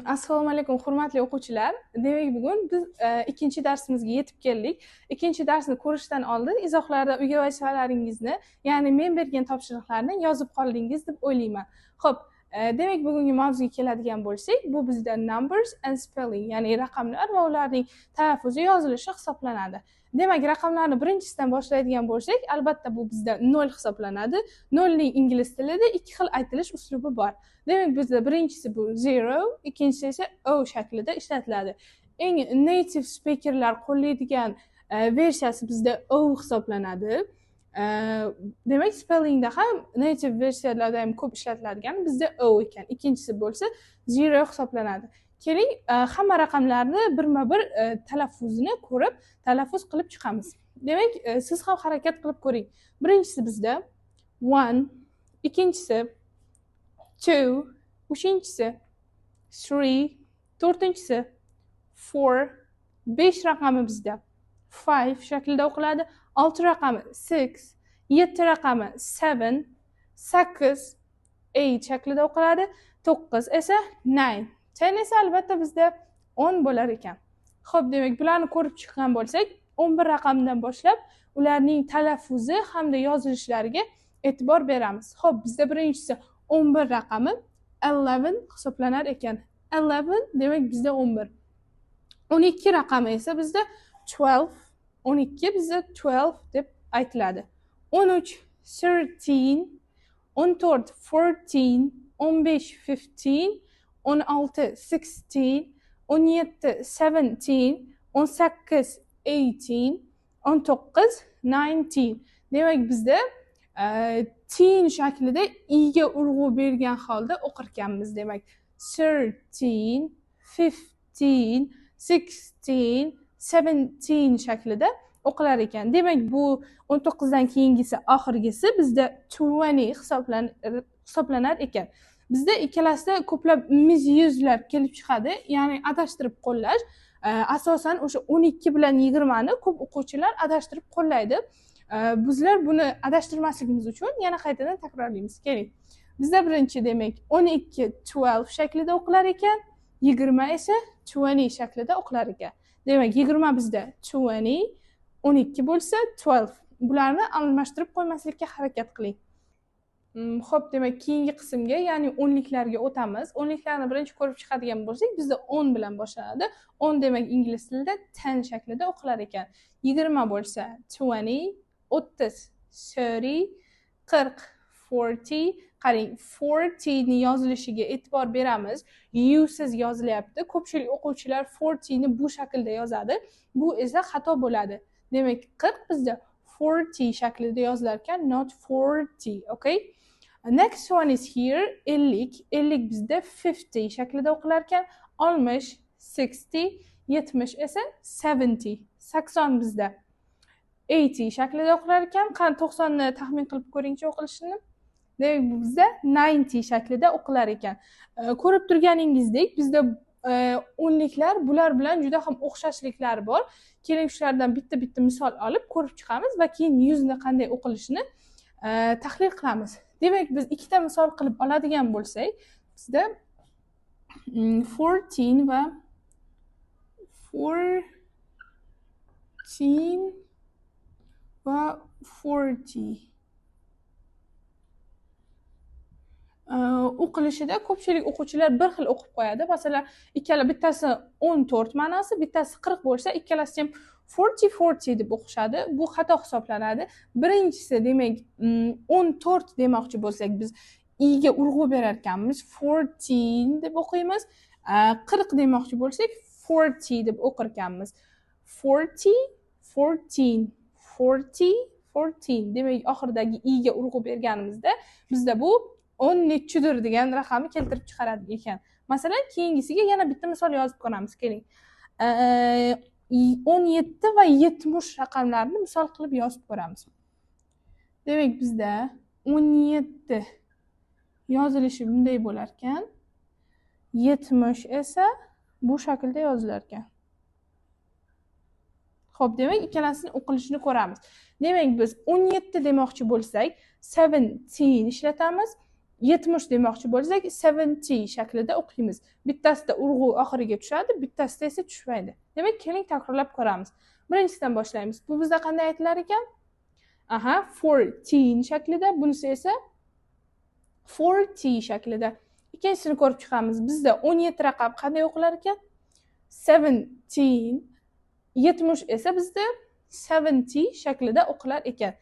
Assalomu alaykum, hurmatli o'quvchilar. Demak, bugun biz ikkinchi darsimizga yetib keldik. Ikkinchi darsni ko'rishdan oldin izohlarda uyga vazifalaringizni, ya'ni men bergan topshiriqlarni yozib qoldingiz deb o'ylayman. Xo'p, demak, bugungi mavzuga keladigan bo'lsak, bu bizda numbers and spelling, ya'ni raqamlar va ularning talaffuzi, yozilishi hisoblanadi. Demak, raqamlarni birinchisidan boshlaydigan bo'lsak, albatta bu bizda 0 hisoblanadi. 0 ning ingliz tilida ikki xil aytilish uslubi bor. Demak, bizda birinchisi bu zero, ikkinchisi esa o shaklida ishlatiladi. Eng native speakerlar qo'llaydigan versiyasi bizda o hisoblanadi. Demak, spellingda ham native versiyalarda ham ko'p ishlatiladigan bizda o ekan. Ikkinchisi bo'lsa zero hisoblanadi. Keling, hamma raqamlarni birma-bir talaffuzini ko'rib, talaffuz qilib chiqamiz. Demak, siz ham harakat qilib ko'ring. Birinchisi bizda 1, ikkinchisi 2, uchinchisi 3, to'rtinchisi 4, 5 raqami bizda 5 shaklida o'qiladi, 6 raqami 6, 7 raqami 7, 8, 8 shaklida o'qiladi, 9 esa 9. 10 esa albatta bizda 10 bo'lar ekan. Xo'p, demak, bularni ko'rib chiqqan bo'lsak, 11 raqamdan boshlab ularning talaffuzi hamda yozilishlariga e'tibor beramiz. Xo'p, bizda birinchisi 11 raqami 11 hisoblanar ekan. 11 demak bizda 11. 12 raqami esa bizda 12, 12 bizda 12 deb aytiladi. 13 13, 14 14, 15 15, 16 16, 17 17, 18 18, 19 19. Demak, bizda teen shaklida i'ga urg'u bergan holda o'qirkanmiz. Demak, 13, 15, 16, 17 shaklida o'qilar ekan. Demak, bu 19 dan keyingisi, oxirgisi bizda 20 hisoblanar ekan. Bizda ikkalasida ko'plab mizyuzlar kelib chiqadi, ya'ni adashtirib qo'llash. Asosan o'sha 12 bilan 20 ni ko'p o'quvchilar adashtirib qo'llaydi. Bizlar buni adashtirmasligimiz uchun yana qaytadan takrorlaymiz. Keling. Bizda birinchi, demak, 12 12 shaklida o'qilar ekan, 20 esa 20 shaklida o'qilar ekan. Demak, 20 bizda 20, 12 bo'lsa 12. Bularni almashtirib qo'ymaslikka harakat qiling. Xo'p, demak, keyingi qismga, ya'ni o'nliklarga o'tamiz. O'nliklarni birinchi ko'rib chiqadigan bo'lsak, bizda 10 bilan boshlanadi. 10 demak ingliz tilida 10 shaklida o'qilar ekan. 20 bo'lsa 20, 30 30, 40 40. Qarang, 40 ni yozilishiga e'tibor beramiz. U siz yozilyapti. Ko'pchilik o'quvchilar 40 ni bu shaklda yozadi. Bu esa xato bo'ladi. Demak, 40 bizda 40 shaklida yozilar ekan, not 40, okay? Next one is here 50. 50 bizda 50 shaklida o'qilar ekan. 60 60, 70 esa 70. 80 bizda 80 shaklida o'qilar ekan. Qani 90 ni taxmin qilib ko'ringchi o'qilishini. Demak, bu bizda 90 shaklida o'qilar ekan. Ko'rib turganingizdek, bizda o'nliklar bular bilan juda ham o'xshashliklar bor. Keling, shulardan bitta-bitta misol olib ko'rib chiqamiz va keyin 100 ni qanday o'qilishini tahlil qilamiz. Demak, biz ikkita misol qilib oladigan bo'lsak, bizda 14 va 14 va 40. O'qilishida ko'pchilik o'quvchilar bir xil o'qib qo'yadi. Masalan, ikkala bittasi 14 ma'nosi, bittasi 40 bo'lsa, ikkalasi ham 40 40 deb o'qishadi. Bu xato hisoblanadi. Birinchisi, demak, 14 demoqchi bo'lsak, biz i'ga urg'u berar ekanmiz, 14 deb o'qiymiz. 40 demoqchi bo'lsak, 40 deb o'qir ekanmiz. 40 14 40 14. Demak, oxiridagi i'ga urg'u berganimizda bizda bu 10 nechidir degan raqamni keltirib chiqaradi ekan. Masalan, keyingisiga yana bitta misol yozib ko'ramiz. Keling. 17 va 70 raqamlarini misol qilib yozib ko'ramiz. Demak, bizda 17 yozilishi bunday bo'lar ekan. 70 esa bu shaklda yozilar ekan. Xo'p, demak, ikkalasini o'qilishini ko'ramiz. Demak, biz 17 demoqchi bo'lsak, 17 ishlatamiz. 70 demoqchi bo'lsak, 70 shaklida o'qiymiz. Bittasida urg'u oxiriga tushadi, bittasida esa tushmaydi. Demak, keling takrorlab ko'ramiz. Birinchisidan boshlaymiz. Bu bizda qanday aytilar ekan? Aha, 14 shaklida, bunisi esa 40 shaklida. Ikkinchisini ko'rib chiqamiz. Bizda 17 raqam qanday o'qilar ekan? 17. 70 esa bizda 70 shaklida o'qilar ekan.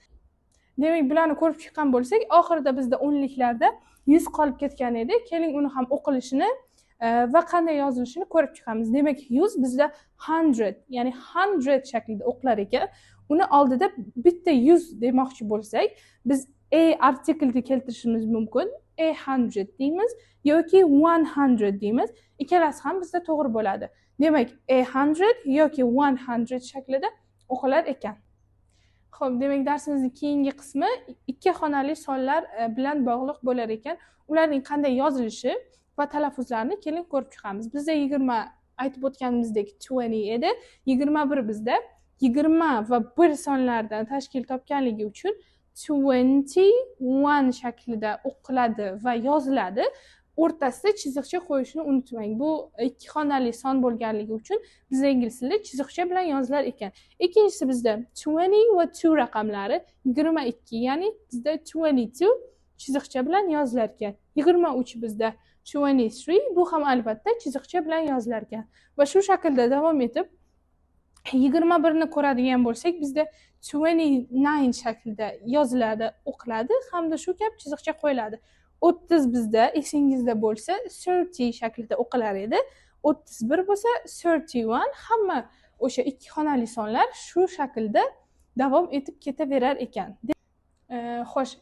Demak, bularni ko'rib chiqqan bo'lsak, oxirida bizda o'nliklarda 100 qolib ketgan edi. Keling uni ham o'qilishini va qanday yozilishini ko'rib chiqamiz. Demak, 100 bizda 100, ya'ni 100 shaklida o'qilar ekan. Uni oldida bitta 100 demoqchi bo'lsak, biz a artiklni keltirishimiz mumkin. A 100 deymiz yoki 100 deymiz. Ikkalasi ham bizda to'g'ri bo'ladi. Demak, a 100 yoki 100 shaklida o'qilar ekan. Xo'p, demak darsimizning keyingi qismi ikki xonali sonlar bilan bog'liq bo'lar ekan. Ularning qanday yozilishi va talaffuzlarini keling ko'rib chiqamiz. Bizda 20 aytib o'tganimizdek 20 edi. 21 bizda 20 va 1 sonlardan tashkil topganligi uchun 21 shaklida o'qiladi va yoziladi. O'rtasida chiziqcha qo'yishni unutmang. Bu ikki xonali son bo'lganligi uchun bizda ingliz tilida chiziqcha bilan yozilar ekan. Ikkinchisi bizda 20 va 2 raqamlari 22, ya'ni bizda 22 chiziqcha bilan yozilar ekan. 23 bizda 23, bu ham albatta chiziqcha bilan yozilar ekan. Va shu shaklda davom etib 21 ni ko'radigan bo'lsak, bizda 29 shaklida yoziladi, o'qiladi hamda shu kabi chiziqcha qo'yiladi. 30 bizda esingizda bo'lsa 30 shaklida o'qilar edi. 31 bo'lsa 31, hamma o'sha ikki xonali sonlar shu shaklda davom etib ketaverar ekan. Xo'sh,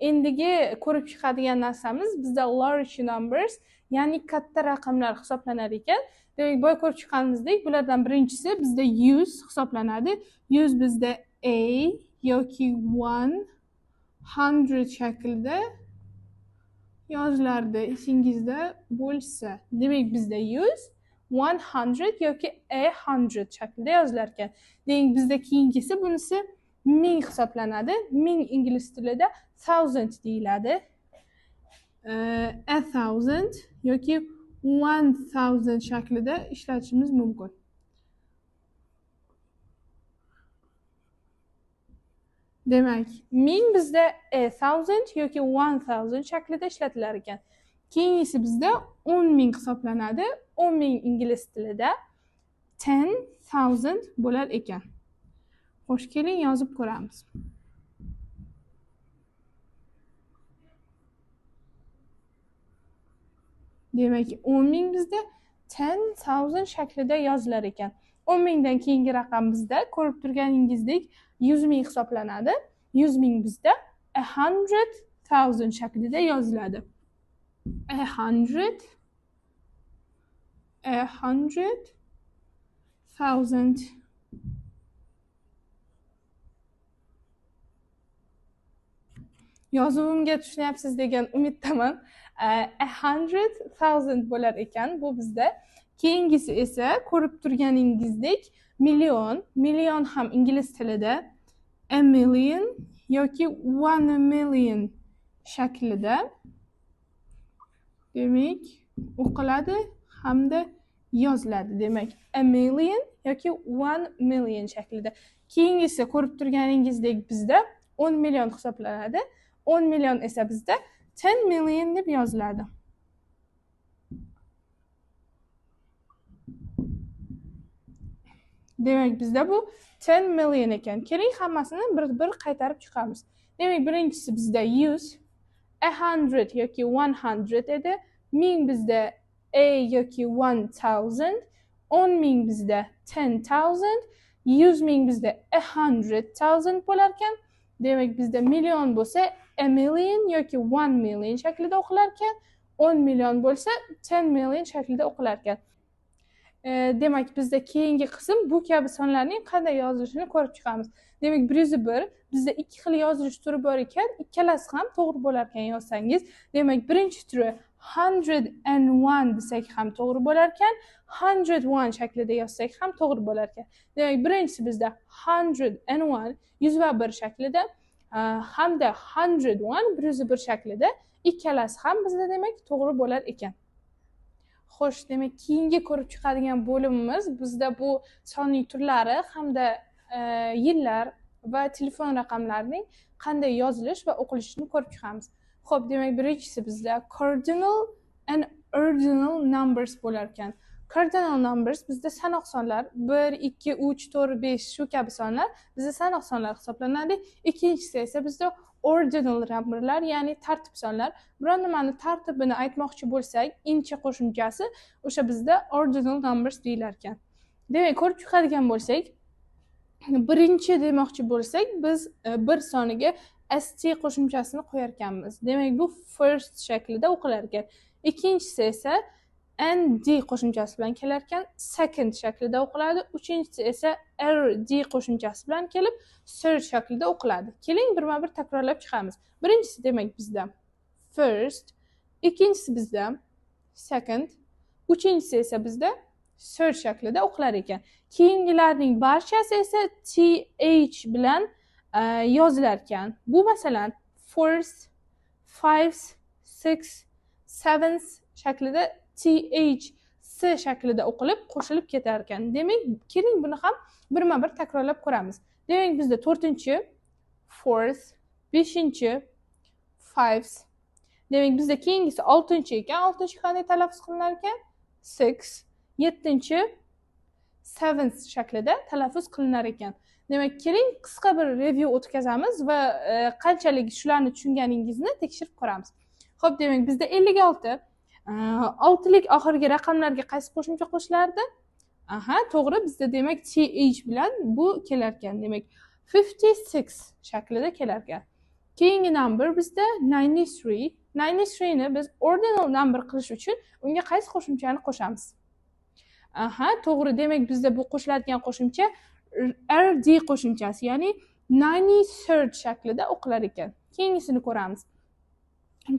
endigi ko'rib chiqadigan narsamiz bizda large numbers, ya'ni katta raqamlar hisoblanar ekan. Demak, boya ko'rib chiqqanimizdek, bulardan birinchisi bizda 100 hisoblanadi. 100 bizda a yoki 100 shaklida yozilardi, esingizda bo'lsa. Demak, bizda 100, 100 yoki a 100 shaklida yozilar ekan. Demak, bizda keyingisi bunisi 1000 hisoblanadi. 1000 ingliz tilida thousand deyiladi. A thousand yoki 1000 shaklida ishlatishimiz mumkin. Demak, 1000 bizda a thousand yoki 1000 shaklida ishlatilar ekan. Keyingisi bizda 10,000 hisoblanadi. 10,000 ingliz tilida 10,000 bo'lar ekan. Xo'sh, keling yozib ko'ramiz. Demak, 10,000 bizda 10,000 shaklida yozilar ekan. 10,000 dan keyingi raqam bizda ko'rib turganingizdek 100,000 hisoblanadi. 100,000 bizda 100,000 shaklida yoziladi. 100,000. Yozuvimga tushunyapsiz degan umiddaman. 100,000 bo'lar ekan bu bizda. Keyingisi esa ko'rib turganingizdek million. Million ham ingliz tilida a million yoki 1 million shaklida demak o'qiladi hamda yoziladi. Demak, a million yoki 1 million shaklida. Keyingisi ko'rib turganingizdek bizda 10 million hisoblanadi. 10 million esa bizda 10 million deb yoziladi. Demak, bizda bu 10 million ekan. Keling hammasini bir-bir qaytarib chiqamiz. Demak, birinchisi bizda 100, 100 yoki 100 edi. 1000 bizda a yoki 1000, 10,000 bizda 10,000, 100,000 bizda 100,000 bo'lar ekan. Demak, bizda million bo'lsa a million yoki 1 million shaklida o'qilar ekan. 10 million bo'lsa 10 million shaklida o'qilar ekan. Demak, bizda keyingi qism bu kabi sonlarning qanday yozilishini ko'rib chiqamiz. Demak, 101 bizda ikki xil yozilish turi bor ekan, ikkalasi ham to'g'ri bo'lar ekan yozsangiz. Demak, birinchi turi 101 desak ham to'g'ri bo'lar ekan, 101 shaklida yozsak ham to'g'ri bo'lar ekan. Demak, birinchisi bizda 101, 101 shaklida hamda 101, 101 shaklida Ikkalasi ham bizda, demak, to'g'ri bo'lar ekan. Xo'sh, demak, keyingi ko'rib chiqadigan bo'limimiz bizda bu sonning turlari hamda yillar va telefon raqamlarining qanday yozilish va o'qilishini ko'rib chiqamiz. Xo'p, demak, birinchisi bizda cardinal and ordinal numbers bo'lar ekan. Cardinal numbers bizda sanoq sonlar: 1, 2, 3, 4, 5, shu kabi sonlar bizda sanoq sonlar hisoblanadi. Ikkinchisi esa bizda ordinal numberlar, ya'ni tartib sonlar. Biron nimani tartibini aytmoqchi bo'lsak, incha qo'shimchasi o'sha bizda ordinal numbers deyilar ekan. Demak, ko'rib chiqadigan bo'lsak, birinchi demoqchi bo'lsak, biz bir soniga st qo'shimchasini qo'yar ekanmiz. Demak, bu first shaklida o'qilar ekan. Ikkinchisi esa nd qo'shimchasi bilan kelar ekan, second shaklida o'qiladi. Uchinchisi esa rd qo'shimchasi bilan kelib, third shaklida o'qiladi. Keling, birma bir takrorlab chiqamiz. Birinchisi, demak, bizda first, ikkinchisi bizda second, uchinchisi esa bizda third shaklida o'qilar ekan. Keyingilarning barchasi esa th bilan yozilar ekan. Bu, masalan, fourth, fifth, sixth, seventh shaklida th, s shaklida o'qilib, qo'shilib ketar ekan. Demak, keling, buni ham birma bir takrorlab ko'ramiz. Demak, bizda to'rtinchi fourth, beshinchi fifth. Demak, bizda keyingisi oltinchi ekan. Oltinchi qanday talaffuz qilinar ekan? Sixth. Yettinchi seventh shaklida talaffuz qilinar ekan. Demak, keling, qisqa bir review o'tkazamiz va qanchalik shularni tushunganingizni tekshirib ko'ramiz. Xo'p, demak, bizda 56. Oltilik oxirgi raqamlarga qaysi qo'shimcha qo'shilardi? Aha, to'g'ri, bizda, demak, th bilan bu kelar ekan. Demak, 56 shaklida kelar ekan. Keyingi number bizda 93. 93 ni biz ordinal number qilish uchun unga qaysi qo'shimchani qo'shamiz? Aha, to'g'ri, demak, bizda bu qo'shiladigan qo'shimcha rd qo'shimchasi, ya'ni 93rd shaklida o'qilar ekan. Keyingisini ko'ramiz.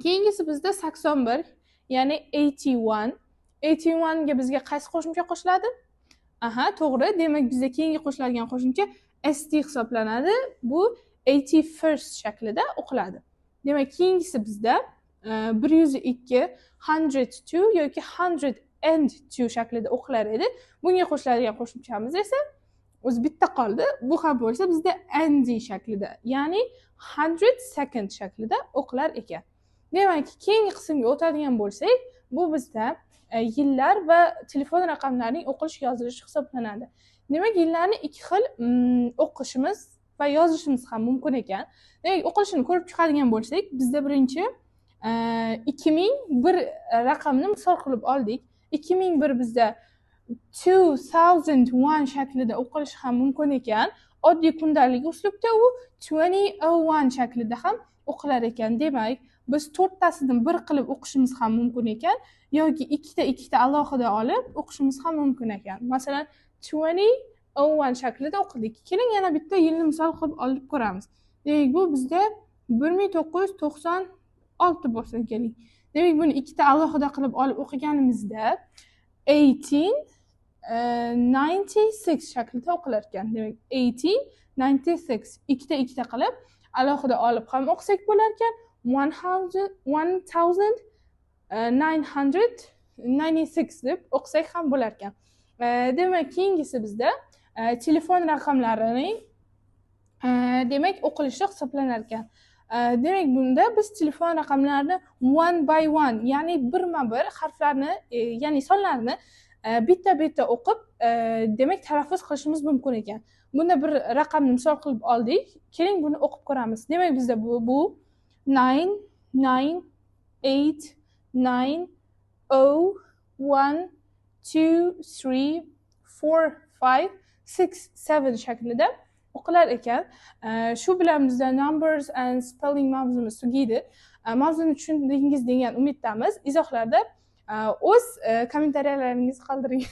Keyingisi bizda 81, ya'ni 81. 81 ga bizga qaysi qo'shimcha qo'shiladi? Aha, to'g'ri, demak, bizda keyingi qo'shiladigan qo'shimcha st hisoblanadi. Bu 81st shaklida o'qiladi. Demak, keyingisi bizda 102, 102 yoki 102 shaklida o'qilar edi. Bunga qo'shiladigan qo'shimchamiz esa o'zi bitta qoldi. Bu ham bo'lsa bizda nd shaklida, ya'ni 102nd shaklida o'qilar ekan. Demak, keyingi qismga o'tadigan bo'lsak, bu bizda yillar va telefon raqamlarining o'qilish, yozilishi hisoblanadi. Demak, yillarni ikki xil o'qishimiz va yozishimiz ham mumkin ekan. Demak, o'qilishini ko'rib chiqadigan bo'lsak, bizda birinchi 2001 raqamni misol qilib oldik. 2001 bizda 2001 shaklida o'qilishi ham mumkin ekan. Oddiy kundalik uslubda u 2001 shaklida ham o'qilar ekan. Demak, biz to'rttasini bir qilib o'qishimiz ham mumkin ekan yoki ikkita ikkita alohida olib o'qishimiz ham mumkin ekan. Masalan, 2001 shaklida o'qidik. Keling, yana bitta yilni misol qilib olib ko'ramiz. Demak, bu bizda 1996 bo'lsin, keling. Demak, buni ikkita alohida qilib olib o'qiganimizda 1896 shaklida o'qilar ekan. Demak, 1896 ikkita ikkita qilib alohida olib ham o'qisak bo'lar ekan. 1996 deb o'qisak ham bo'lar ekan. Demak, keyingisi bizda telefon raqamlarining demak, o'qilishi hisoblanar ekan. Demak, bunda biz telefon raqamlarini one by one, ya'ni birma bir harflarni, ya'ni sonlarni bitta bitta o'qib, demak, talaffuz qilishimiz mumkin ekan. Bunda bir raqamni misol qilib oldik. Keling, buni o'qib ko'ramiz. Demak, bizda bu 9 9 8 9 0 1 2 3 4 5 6 7 shaklida o'qilar ekan. Shu bilan bizda numbers and spelling mavzumiz tugaydi. Mavzuni tushundingiz degan umiddamiz. Izohlarda o'z kommentariyalaringizni qoldiring.